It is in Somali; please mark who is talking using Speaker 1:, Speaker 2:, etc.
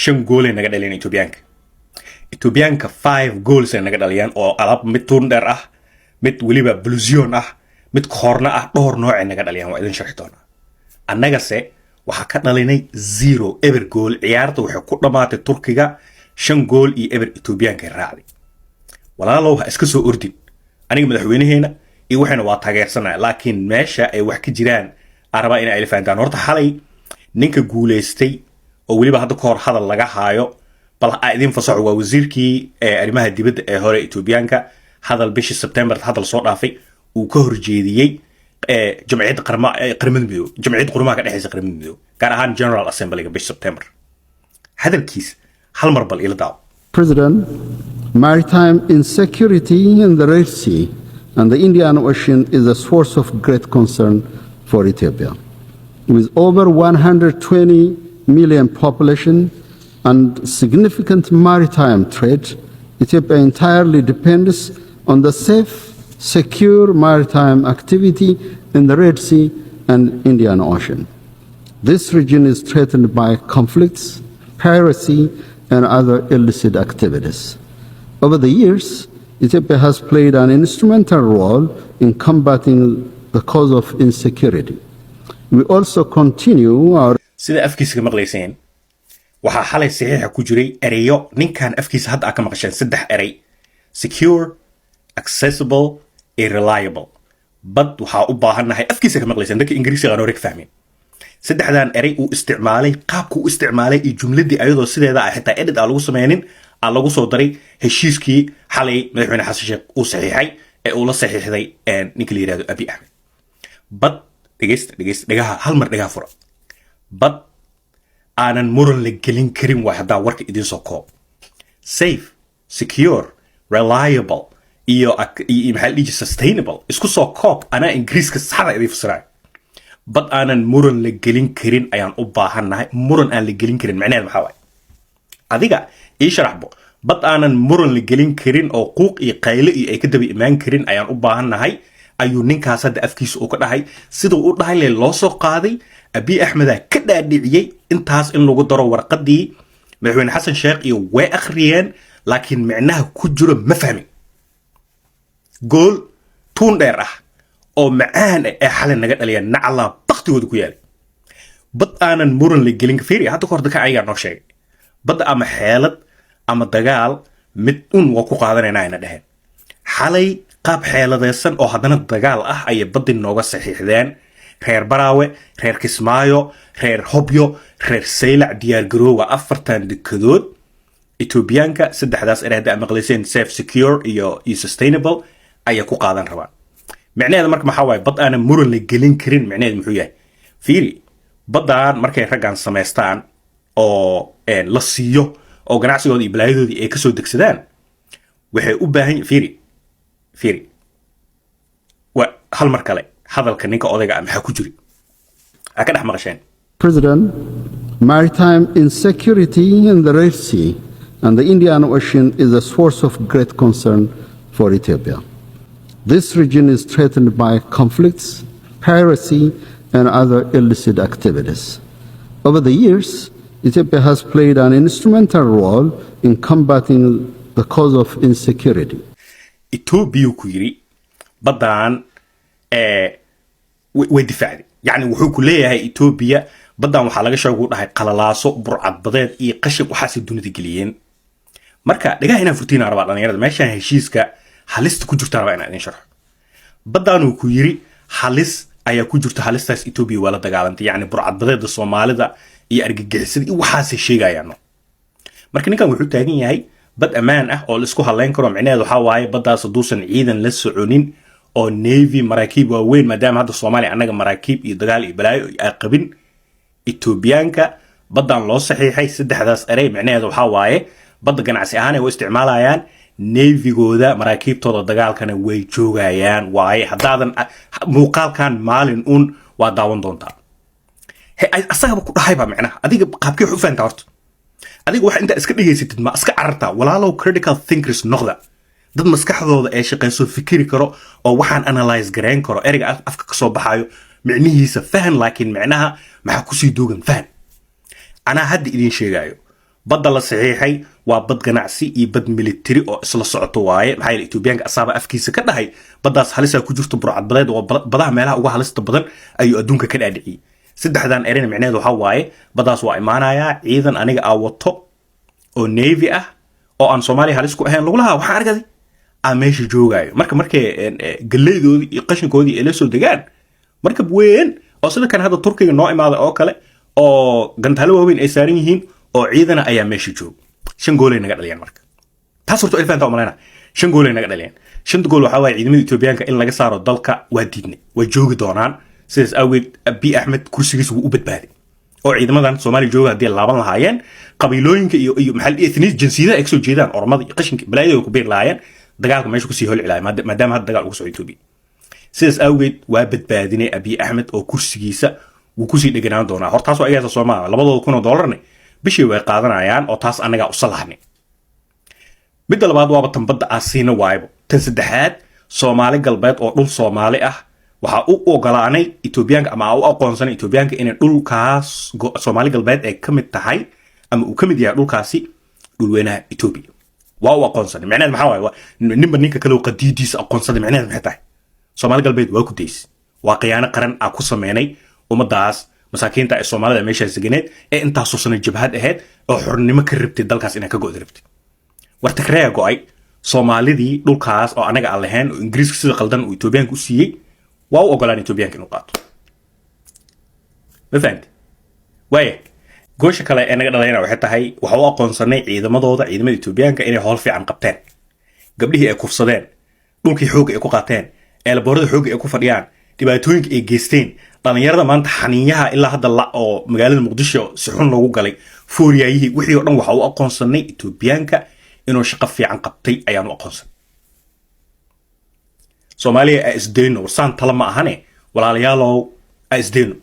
Speaker 1: Shan goolay naga dhaliyeen Etoobiyaanka. Etoobiyaanka five goals ay naga dhaliyeen, oo alaab mid tuun dheer ah, mid weliba blusion ah, mid koorna ah, dhowr noocay naga dhaliyaan. Waa idin sharxi doonaa. Annagase waxaa ka dhalinay 0, eber gool. Ciyaarta waxay ku dhammaatay Turkiga 5 gool iyo 0 Etoobiyaanka raacday. Walaalow, ha iska soo ordin. Aniga madaxweynaheena iyo waxayna waa taageersanaya, laakiin meesha ay wax ka jiraan aan rabaa inay ila fahantaan. Horta xalay ninka guulaystay oo weliba hadda ka hor hadal laga haayo, bal ha idin fasaxo, waa wasiirkii arrimaha dibadda ee hore Etoobiyaanka. Hadal bishii September hadal soo dhaafay uu ka horjeediyey jamciyadda Qaramada Midoobe, Jamciyadda Qurumaha ka dhexeysa, Qaramada Midoobe, gaar ahaan General Assemblyga bishii September, hadalkiis hal mar bal ila daawo.
Speaker 2: President, maritime insecurity in the Red Sea and the Indian Ocean is a source of great concern for Ethiopia. With over 120 million population and significant maritime trade, Ethiopia entirely depends on the safe, secure maritime activity in the Red Sea and Indian Ocean. This region is threatened by conflicts, piracy, and other illicit activities. Over the years, Ethiopia has played an instrumental role in combating the cause of insecurity. We also continue our
Speaker 1: Sida afkiisa ka maqlayseen, waxaa xalay saxiixa ku jiray ereyo ninkan afkiisa hadda aa ka maqasheen, saddex erey: secure, accessible iyo reliable. Bad waxaa u baahannahay, afkiisa ka maqlayseen, dadka Ingiriisiga aan hore ka fahmin saddexdan erey uu isticmaalay, qaabka uu isticmaalay iyo jumladii ayadoo sideeda ah, xitaa edit aan lagu sameynin, aa lagu soo daray heshiiskii xalay madaxweyne Xasan Sheekh uu saxiixay ee uu la saxiixday ninka la yidhahdo Abiy Axmed. Bad, dhegeysta, dhegeysta, dhegaha hal mar dhegaha fura. Bad aanan muran la gelin karin waa haddaa warka idiin soo koob: safe, secure, reliable iyo maxaa la dhihi jiray, sustainable. Isku soo koob, anaa Ingiriiska saxda idiin fasirayo. Bad aanan muran la gelin karin ayaan u baahannahay. Muran aan la gelin karin macnaheed maxaa waaye? Adiga ii sharaxbo. Bad aanan muran la gelin karin oo quuq iyo qayle iyo ay ka daba imaan karin ayaan u baahannahay ayuu ninkaas hadda afkiisa uu ka dhahay. Siduu u dhahay le loo soo qaaday, Abiy Axmedaa ka dhaadhiciyey intaas in lagu daro warqadii. Madaxweyne Xasan Sheekh iyo way akhriyeen, laakiin micnaha ku jiro ma fahmin. Gool tuun dheer ah oo macaan ah ee xalay naga dhaliya, naclaa baktigooda ku yaalay. Bad aanan muran la gelin, fiiri, hadda kahor dadka ayagaa noo sheegay badda ama xeelad ama dagaal mid un waa ku qaadanayna ayna dheheen. Xalay qaab xeeladeysan oo haddana dagaal ah ayay baddi nooga saxiixdeen. Reer Baraawe, reer Kismaayo, reer Hobyo, reer Saylac, diyaargaroowa. Afartan dekadood Etoobiyaanka saddexdaas ere hadda maqlayseen, safe, secure iyo sustainable, ayay ku qaadan rabaan. Micnaheeda marka maxaa waaye bad aanan muran la gelin karin? Micnaheeda muxuu yahay? Fiiri, baddaan markay raggan samaystaan oo la siiyo oo ganacsigooda iyo balaayadoodii ay kasoo degsadaan, waxay u baahan, fiiri, fiiri, wa hal mar kale hadalka ninka odayga ah maxaa ku jiri aa ka dhex maqasheen?
Speaker 2: President, maritime insecurity in the Red Sea and the Indian Ocean is a source of great concern for Ethiopia. This region is threatened by conflicts, piracy, and other illicit activities. Over the years, Ethiopia has played an instrumental role in combating the cause of insecurity.
Speaker 1: Etoobiyuu ku yidhi baddaan way difaacday. Yacni wuxuu ku leeyahay Etoobiya baddan waxaa laga sheegu dhahay qalalaaso, burcadbadeed iyo qashin, waxaasay dunida geliyeen. Marka dhagaha inaan furtiina rabaa, dhalinyarada. Meeshaan heshiiska halista ku jirta rabaa inaan idin sharxo. Baddaanuu ku yiri halis ayaa ku jirta, halistaas Etoobiya waa la dagaalantay, yacni burcadbadeeda Soomaalida iyo argagixisada iyo waxaasay sheegayaano. Marka ninkan wuxuu taagan yahay bad ammaan ah oo la isku halayn karo. Micnaheedu waxaa waaye baddaas hadduusan ciidan la soconin oo navy, maraakiib waaweyn, maadaama hadda Soomaaliya annaga maraakiib iyo dagaal iyo balaayo ay qabin. Etoobiyaanka baddan loo saxiixay saddexdaas erey micnaheedu waxaa waaye badda ganacsi ahaan ay u isticmaalayaan, navygooda, maraakiibtooda dagaalkana way joogayaan. Waaye haddaadan muuqaalkan maalin un waa daawan doontaa. He, asagaba ku dhahayba micnaha adiga qaabkee wax u fahantaa? Horta adiga waxa intaa iska dhegaysatid ma iska carartaa? Walaalow, critical thinkers noqda, dad maskaxdooda ee shaqayso, fikiri karo oo waxaan analyze gareyn karo. Ereyga afka ka soo baxayo micnihiisa fahan, laakiin micnaha maxaa kusii duugan fahan. Anaa hadda idiin sheegayo. Badda la saxiixay waa bad ganacsi iyo bad military oo isla socoto waaye. Maxaa yeele, Etoobiyaanka asaaba afkiisa ka dhahay baddaas halisaa ku jirto, burcadbadeed oo badaha meelaha uga halista badan ayuu adduunka ka dhaadhiciyey. Saddexdan erena micnaheed waxaa waaye, baddaas waa imaanayaa ciidan aniga aa wato oo navy ah oo aan Soomaaliya halis ku ahayn lagulahaa. Waxaan argaday aa meesha joogaayo. Marka markay galeydoodii iyo qashinkoodii ay la soo degaan, markab weyn oo sida kan hadda Turkiga noo imaaday oo kale oo gantaalo waaweyn ay saaran yihiin oo ciidana ayaa meesha jooga. Shan goolay naga dhaliyaan. Marka taas horta ilfaanta umalayna, shan goolay naga dhaliyaan. Shanta gool waxaa waaye, ciidamada Etoobiyaanka in laga saaro dalka waa diidnay, way joogi doonaan. Sidaas awgeed Abiy Axmed kursigiisa wuu u badbaaday, oo ciidamadan Soomaaliya jooga haddii ay laaban lahaayeen, qabiilooyinka iyo maxaa la dhihi, ethnic jinsiyadaha ay kasoo jeedaan, Oromada iyo qashinka balaayada way ku biiri lahaayeen, dagaalka meesha kusii holci lahay, maadaama hadda dagaal ugu socdo Etoobiya. Sidaas awgeed waa badbaadinay Abiy Axmed oo kursigiisa wuu kusii dheganaan doonaa. Hor taas waa igaasa Soomaa 2,000 oo doolarne bishii way qaadanayaan, oo taas annagaa u salahnay. Midda labaad waaba tan badda aasiina waaybo. Tan saddexaad, Soomaali Galbeed oo dhul Soomaali ah waxaa u ogolaanay Etoobiyaanka ama u aqoonsanay Etoobiyaanka inay dhulkaas Soomaali Galbeed ay ka mid tahay ama uu ka mid yahay dhulkaasi dhulweynaha Etoobiya. Waa u aqoonsanay. Micnaheed maxaa waaye? Ninba ninka kale oo qadiidiisa aqoonsaday. Micnaheed maxay tahay? Soomaali Galbeed waa ku days, waa khiyaano qaran aa ku sameynay ummadaas masaakiinta ee Soomaalida meeshaas deganeed ee intaasoo sano jabhad ahayd oo xornimo ka rabtay, dalkaas inay ka go'da rabtay. War Tigreeya go'ay, Soomaalidii dhulkaas oo anaga aan lahayn oo Ingiriiska sida qaldan uu Etoobiyaanka u siiyey waa u ogolaan Etoobiyaanka inuu qaato. Ma fahamti? Waaya, goosha kale ee naga dhalayna waxay tahay, waxa u aqoonsanay ciidamadooda, ciidamada Etoobiyaanka, inay howl fiican qabteen. Gabdhihii ay kufsadeen, dhulkii xoogga ay ku qaateen, eelboorada xoogga ay ku fadhiyaan, dhibaatooyinka ay geysteen, dhalinyarada maanta xaniinyaha ilaa hadda la oo magaalada Muqdisho si xun loogu galay, fooryaayihii, wixii oo dhan waxa u aqoonsanay Etoobiyaanka inuu shaqo fiican qabtay ayaan u aqoonsanay. Soomaaliya a isdayno, warsaan tala ma ahane, walaalayaalow, a isdayno.